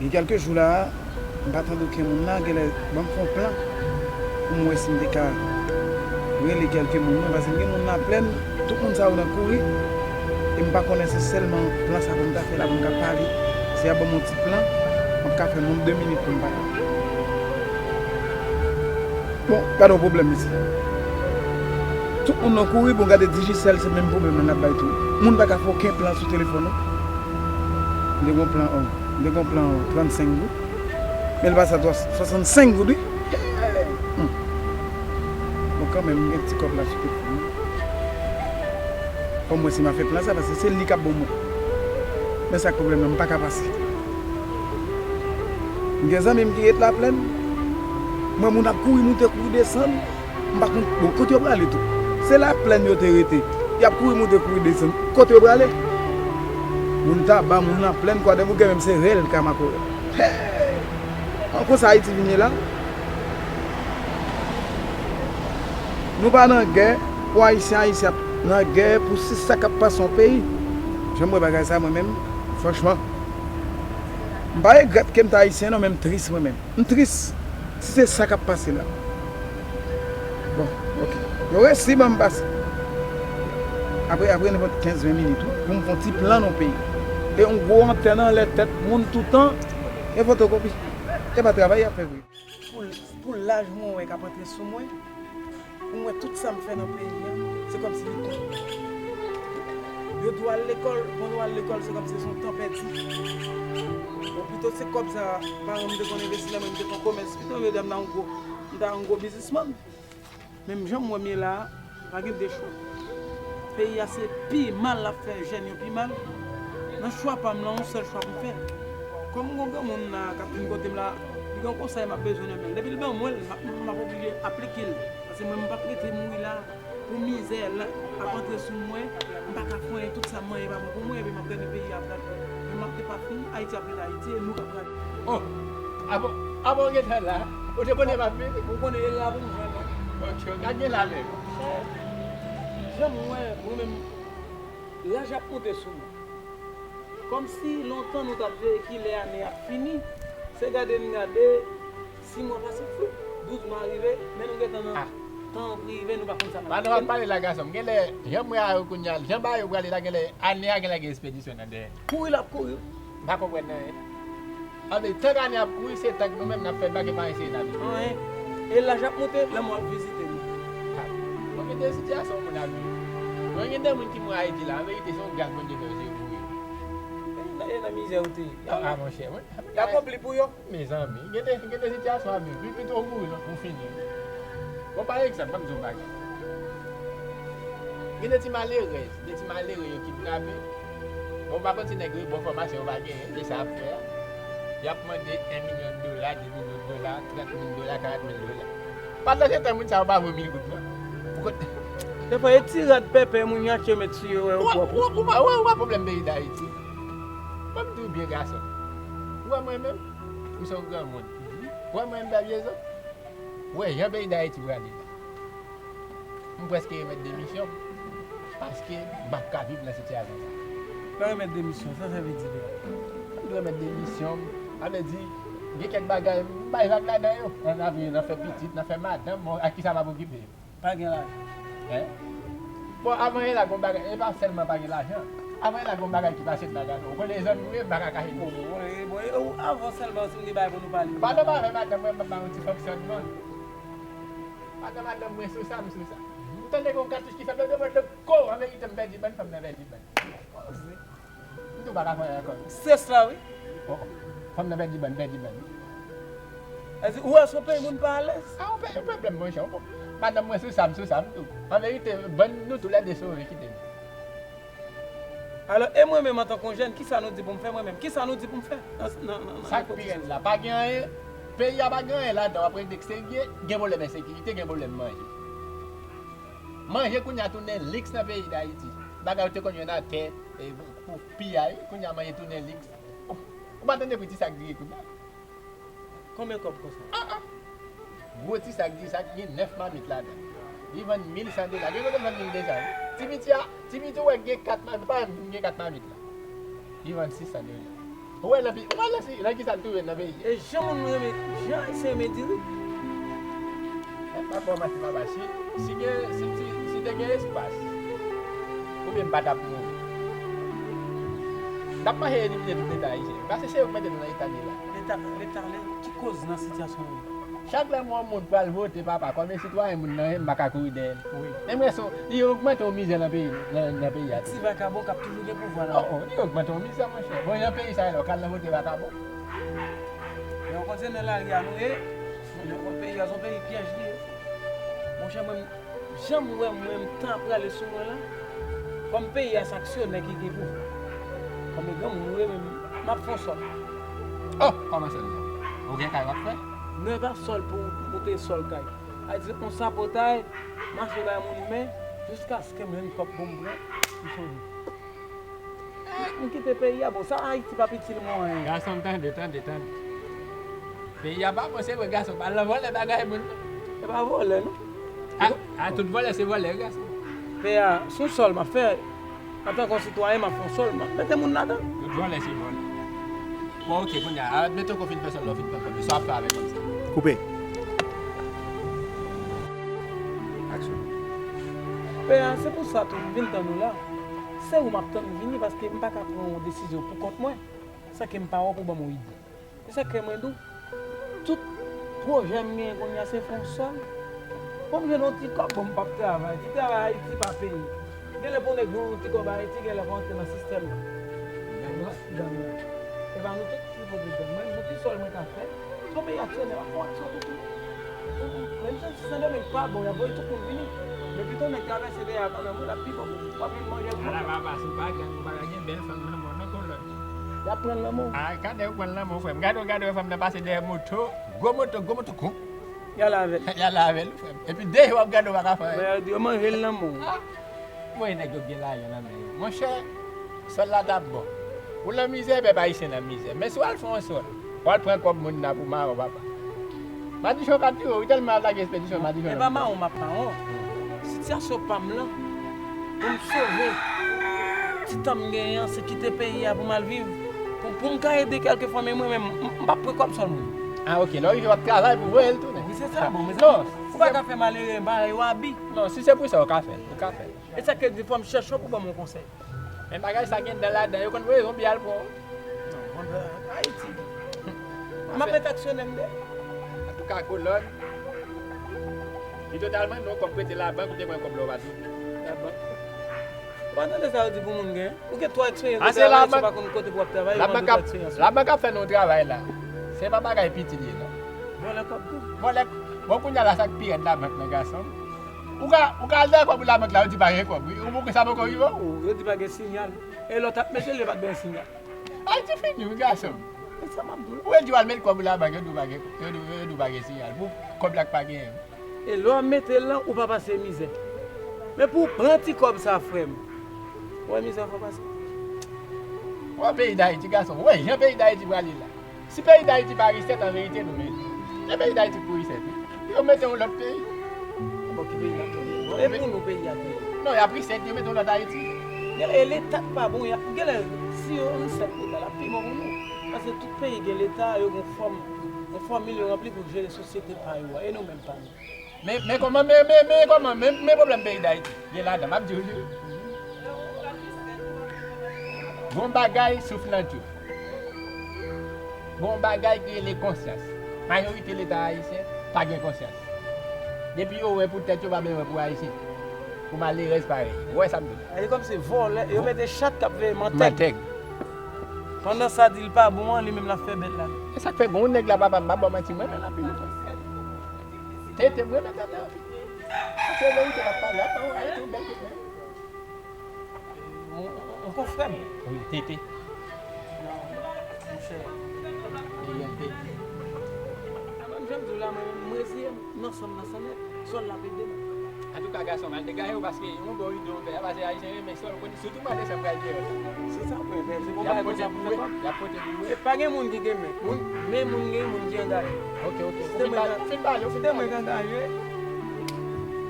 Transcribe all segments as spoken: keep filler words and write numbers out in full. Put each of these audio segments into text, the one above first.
Kèlke jou la, m pa tande okenn moun la, genlè ban m fè yon plan pou m wè si m te ka rele kèlke moun nan, paske m gen moun nan plèn, tout moun sa yo nan kouri, e m pa konnen se sèlman plan sa pou m ta fè la pou m ka pale, si y a ban m yon ti plan, m ap ka fè menm de minit pou m pale. Bon, gade yon pwoblèm mesye. Tout moun nan kouri, bon, gade Digicel, se menm pwoblèm nan n ap bay tou. Moun pa ka fè okenn plan sou telefòn ou. M te gon plan, oh, m te gon plan trannsenk goud. Men l pase a swasannsenk goud, wi. Hmm. Bon, kanmenm, m gen ti kòb la sou telefòn nan. Fò m wè si m a fè plan sa, paske se li k ap ban mwen. Men sa k pwoblèm nan, m pa ka pase. M gen zanmi m ki ret Laplèn. M wè moun ap kouri moute, kouri desann. M pa konn, bon, kote yo prale tou. Se Laplèn yo te rete. Y ap kouri moute, kouri desann. Kote yo prale? Moun Taba, moun Laplèn, Kwadèboukè, menm se rèl ka makorèl. Hey! An konsa Ayiti vin ye la. Nou pa nan gè pou Ayisyen, Ayisyen ap nan gè pou si sa k ap pase yon peyi. Jan m wè bagay sa, mwen menm, franchman, m pa regrèt ke m te Ayisyen, non, men m tris, mwen menm. M tris si se sa k ap pase la. Bon, oke. Yo resi ban m pase. Apre, apre nenpòt kenz ven minit, wi, pou m fè yon ti plan nan peyi. E yon gwo antèn anlè tèt moun toutan, e fotokopi. E pa travay y ap fè vre. Pou, pou laj mwen wè k ap antre sou mwen, pou m wè tout sa m fè nan peyi a, se kòmsi li kont. Yo di w al lekòl, bon, w al lekòl, se kòmsi se yon tan pèdi. Bon, pito se kòb sa, paran m te konn envesti nan mwen, m te fè yon komès, pito yo di m ta yon gwo, m ta yon gwo biznismann. Men jan m wè m ye la a, pa gen de chwa. Peyi a se pi mal l ap fè jèn yo pi mal. Nan chwa pa m lan, yon sèl chwa pou m fè. Kòm m gon granmoun la k ap vin kote m la, li gen yon konsèy m ap bezwen nan men l. Depi l ban mwen l, m ap, m ap oblije aplike l. Paske mwen, m p ap rete mouri la pou mizè la ap antre sou mwen, m pa ka fè anyen, tout sa m manyen pa bon pou mwen, epi m ap gade peyi a ap gade. Men m ap te pa fin, Ayiti ap ret Ayiti, e nou k ap gade. Oh, avan, avan w gentan la, ou te konnen m ap vini? Ou konnen e la pou m jwenn ou. Ok, gad gen la menm. Jan m wè, mwen menm, laj ap monte sou mwen. Kòmsi lontan nou t ap veye kilè ane a ap fini, se gade n gade, sis mwa pase, floup, douz mwa rive, men nou gentan nan tan an rive, nou pa konn sa n ap fè. Pandan w ap pale la, gason m, genlè, jan m wè a yo kounye a, jan bagay yo prale la, genlè, ane a genlè gen espedisyon nan dèyè. Kouri l ap kouri. M pa konprann anyen. Anben, tank ane ap kouri, se tank nou menm n ap fè bak, e pa anyen se n ap fè. Anyen. E laj ap monte, lanmò ap vizite nou. Ah, bon, gen de sitiyasyon moun ap viv. Mwen gen de moun ki mouri Ayiti la, an verite, se yon gras Bondye fè yo se pou yo. E nan, e nan mizè ou te ye. Ah, ah, monchè, mwen. Li akonpli pou yo. Mezanmi, gen de, gen de sitiyasyon ap viv. Pi pito w mouri, non, ou fini. Bon, pa egzanp, ban m di w yon bagay. Gen de ti malerèz, de ti malere yo kidnape. Bon, pa konn si nèg yo bon fòmasyon yo pa genyen, se sa y ap fè a. Y ap mande en milyon dola, de milyon dola, trant mil dola, karant mil dola. Pandan se tan, moun sa yo pa vo mil goud, non. Pou kote. Defwa, e ti rad pèpè moun yo achte yo met sou yo, wè yo pwòp. Ou wè, ou wè, ou wè pwoblèm peyi Dayiti. Ban m di w byen, gason. Ou wè mwen menm, ou se yon granmoun. Ou wè mwen menm, Bèl Jezon. Ou wè jan peyi Dayiti prale la. M prèske remèt demisyon m, paske m p ap ka viv nan sitiyasyon sa. Ou remèt demisyon, sa sa vle di deja? M dwe remèt demisyon m. Sa vle di, gen kèk bagay, m bay vag ladan yo. Nan avni, nan fè pitit, nan fè madanm, bon, ak kisa m ap okipe yo? Pa gen lajan. Hein? Bon, avan yè la, gon bagay, e pa sèlman pa gen lajan. Avan yè la, gon bagay ki pase m nan gade. Ou konnen zòn nou ye, m pa ka kache nou. Bon, bon, bon, e, bon, e, ou, avan sèlman, si m gen bagay pou nou pale. Pandan m avè madanm mwen, m ap ba yon ti fonksyònman. Pandan madanm mwen sou sa, m sou sa. M tande gen yon katouch ki fèt, lòt bò, lòt bò, an verite, m pèdi bann fanm nan pèdi bann. M tou pa ka fè anyen ankò. Stres la, wi. Oh, oh. Fanm nan pèdi bann, pèdi bann. Èske ou wè se yon peyi moun pa alèz? Ah, yon peyi, yon pwoblèm, monchè. Yon pwoblèm. Madanm mwen sou sa, m sou sa, m tou. An verite, bann nou toulède sove, kite nou. Alò, e mwen menm, antanke yon jèn, kisa nou di pou m fè mwen menm? Kisa nou di pou m fè? Nan, nan, nan, nan sa k pi rèd la, pa gen anyen. Peyi a pa gen anyen ladan, w ap rete serye, gen pwoblèm ensekirite, gen pwoblèm manje. Manje kounye a tounen liks nan peyi Dayiti. Bagay ou te konn jwenn atè, e, pou piyay, kounye a manje tounen liks. Ou, ou pa tande pri ti sak diri kounye a? Konbyen kòb konsa? Ah, ah. Gwo ti sak diri, sa gen nèf mamit ladan. Li vann mil san dola. Gen kote l vann mil de san, wi. Ti piti a, ti piti ou wè gen kat mamit, pa gen kat mamit la. Li vann sis san dola. Ou wè nan peyi, ou wè nan si, nan ki sa l touve nan peyi. E jan moun renmen, jan ayisyen renmen diri. Mwen pa fè w manti papa, si, si gen, si, si, si te gen espas, oubyen m pa t ap mouri. N ap manje elimine tout leta ayisyen. Paske se yo k mete nou nan eta n ye la. Leta, leta, leta, ki koz nan sitiyasyon nou ye? Chak lè m wè yon moun pral vote, papa, kòm e sitwayen moun nan ye, m pa ka kouri dèyè l. Wi. Menm rès, li ogmante yon mizè nan peyi, nan, nan peyi a tou. Ti vakabon k ap toujou gen pouvwa nan. Oh, oh, li ogmante yon mizè, monchè. Bon, jan peyi sa ye la, w ka al nan vote vakabon. Men w konn se nan lari a nou ye. Men w konn peyi a se yon peyi pyèj li ye. Monchè, mwen, jan m wè mwen, m tan ap prale sou mwen la. Kòm peyi a se aksyonè ki gen pouvwa. Kòm e granmoun nou ye, men m ap fè yon sòl. Oh, kòman sòl la? Ou gen kay w ap fè? Non, e pa sòl pou moute sòl kay. A di, yon sapotay, mache bay moun men, jiskaske m jwenn kòb pou m pran, m sove. Eh, m kite peyi a, bon, sa Ayiti p ap itil mwen anyen. Gason, tande, tande, tande. Peyi a pa bon, se vre, gason, pa al nan vòlè bagay moun, non. E pa vòlè, non. A, a, tout vòlè, se vòlè, gason. Peyi a, se yon sòl m ap fè. Antanke yon sitwayen, m ap fè yon sòl, m ap mete moun ladan. Tout vòlè, se vòlè. Bon, oke, kounye a, admeton ke w fin fè sòl la, w fin pran kòb yo, sa w ap fè avèk kòb sa? Koupe. Aksyon. Pè a, se pou sa tou m vin tann ou la. Se ou m ap tann vini, paske m pa ka pran yon desizyon pou kont mwen, san ke m pa wè w pou ban m yon ide. Se sa k fè mwen di w, tout pwojè m genyen kounye a se fè yon sòl. Bon, m jwenn yon ti kòb, bon, m p ap travay. Ti travay Ayiti pa peye. Genlè pou nèg jwenn yon ti kòb Ayiti, genlè pou antre nan sistèm nan. Gang nan. Gang nan. E pa nou tout ki pote gang. Mwen, m soti sòl mwen ka fè. Se yon peyi aksyonè, m ap fè yon aksyon toutou. Menm si Sendomeng pa bon, y ap voye tout moun vini. Men pito nèg travèse dèyè a kanmenm, wi, l ap pi bon. W ap jwenn manje pou... Ala papa, si w pa gang, ou pa ka gen bèl fanm nan men w, non, kolòn. Y ap pran l nan men w. A, gade yo pran l nan men w, frè m. Gade w, gade w, fanm nan pase dèyè moto. Gwo moto, gwo moto, kou. Y ale avè l. Y ale avè l, frè m. Epi de jou w ap gade w pa ka fè anyen. Yo di yo manje l nan men w. A, mwen nèg yo gen lajan nan men yo. Monchè, sòl la t ap bon. Ou nan mizè, pèp ayisyen nan mizè. Men si w al fè yon sòl, w al pran kòb moun nan pou mare w, papa. Madichon ka tire w, wi, tèlman al lage espedisyon Madichon. E pa mawon m ap mawon. Sitiyasyon pa m lan, pou m sove ti tan m genyen an, se kite peyi a pou m al viv. Pou, pou m ka ede kèlke fanmi mwen, men m, m p ap pran kòb sòl moun. A, oke, lè w rive w ap travay pou voye l tounen. Wi, se sa, bon, men non, ou pa ka fè malere bagay yo abi. Non, si se pou sa, ou ka fè l, ou ka fè l. E sa k di fò m chèche w pou ban m yon konsèy. Men bagay sa gen dan ladan, yo konn voye zonbi al pran w. Non, mwen, Ayiti. M ap met aksyonè m de. Antouka, kolòn, li totalman non, kòb prete labank, ou te pran kòb la, ou pa tou. Labank. Ou pa tande sa yo di pou moun gen? Ou gen twò eksperyans de travay, se pa konn kote pou w ap travay, ou gen twò eksperyans. Labank ap fè nou travay la. Se pa bagay piti li ye, non. Vòlè kòb tou. Vòlè, bon, kounye a la, sa k pi rèd labank nan, gason. Ou ka, ou ka al dèyè kòb ou labank la, yo di pa gen kòb, wi. Ou poko sa poko rive w. Yo di pa gen sinyal. E lè w t ap mete l, yo pa t bay sinyal. Ayiti fini, wi, gason. E sa m ap di w la. Ou di w al met kòb ou labank, yo di w pa gen, yo di, yo di w pa gen sinyal. Pou kòb la k pa genyen. E lè w ap mete l lan, ou pa pase mizè. Men pou w pran ti kòb sa, frè m. Ou wè mizè w fè w pase. Ou wè peyi Dayiti, gason. Ou wè jan peyi Dayiti prale la. Si peyi Dayiti pa reset, an verite, nou meri. E peyi Dayiti pou reset, wi. Yo mete yon lòt peyi. Bon, ki peyi n ap mete? E pou nou peyi a te ye. Non, y ap reset, yo mete yon lòt Ayiti. Genlè e leta k pa bon, y ap, genlè si yo reset leta, l ap pi bon pou nou. Paske tout peyi gen leta, yo gen fòm, yon fòmil yo ranpli pou jere sosyete pa yo a. E nou menm pa nou. Men, men kòman, men, men, men kòman, men, men pwoblèm peyi Dayiti gen ladan, m ap di w li. Gon bagay souf nan djòl. Gon bagay ki rele konsyans. Majorite leta ayisyen pa gen konsyans. Depi yo wè pou tèt yo, pa bezwen wè pou ayisyen. Pou malerèz parèy. Ou wè sa m di w? E kòm se vòlè, yo mete chat k ap veye mantèg. Mantèg. Pandan sa di l pa bon an, li menm l ap fè bèl la. E sa k fè gon nèg la, papa, m pa ba w manti, mwen renmen l anpil. Tete, mwen renmen Tete anpil. Se verite l ap pale, ap pale, ap pale, ap pale. Yon, yon konfrè m. Wi, Tete. Monchè, li yon Tete. Mwen, jan m di w la, mwen, mwen reziye m nan san m nan san nèt. Sòl la ap ede m. Antouka, gason m, al degaje w paske yon bò ide w fè a, paske ayisyen renmen sòl, kote, sitou mwa desanm pral dèyè. Se sa, frè, se bon bagay konsa pou fè kòb. Y ap pote pou ou. E pa gen moun ki gen men. Moun, men moun gen, moun ki angaje. Ok, ok. Ou fin pale, ou fin pale, ou fin pale. Si te mwen k angaje,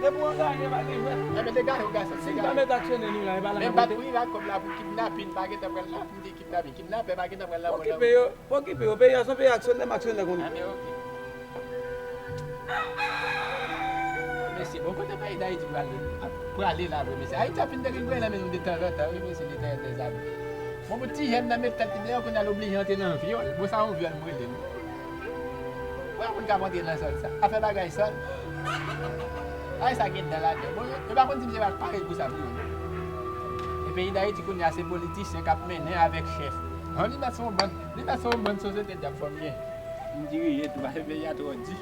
Depi w angaje, pa gen jwèt. Enben, degaje w, gason, degaje. Si m pa met aksyonè nou la, e pa la. Men bat pou Irak kòb la pou kidnapin, pa gentan pral la, m di kidnapin. Kidnapè pa gentan pral la. Okipe yo, okipe yo. Peyi a se yon peyi aksyonè, m aksyonè konnen. Enben, oke. Mesye, bon, kote peyi Dayiti prale, prale la vre, mesye? Ayiti ap fin delivre nan men nou de tan an tan, wi, mesye, de tan an tan. Bon, pou ti jèn nan met tèt li deyò, kounye a l oblije antre nan vyòl. Bon, sa yon vyòl m rele l. Wè, moun k ap antre nan sòl sa. Afè bagay sòl. Bagay sa gen dan ladan. Bon, yo, yo pa konn si misye pa pare pou sa, vre. E peyi Dayiti, kounye a, se politisyen k ap mennen avèk chèf. An, li mèt se yon bann, li mèt se yon bann sosyete dyab fò m gen. M dirije tou, paske peyi a twò di.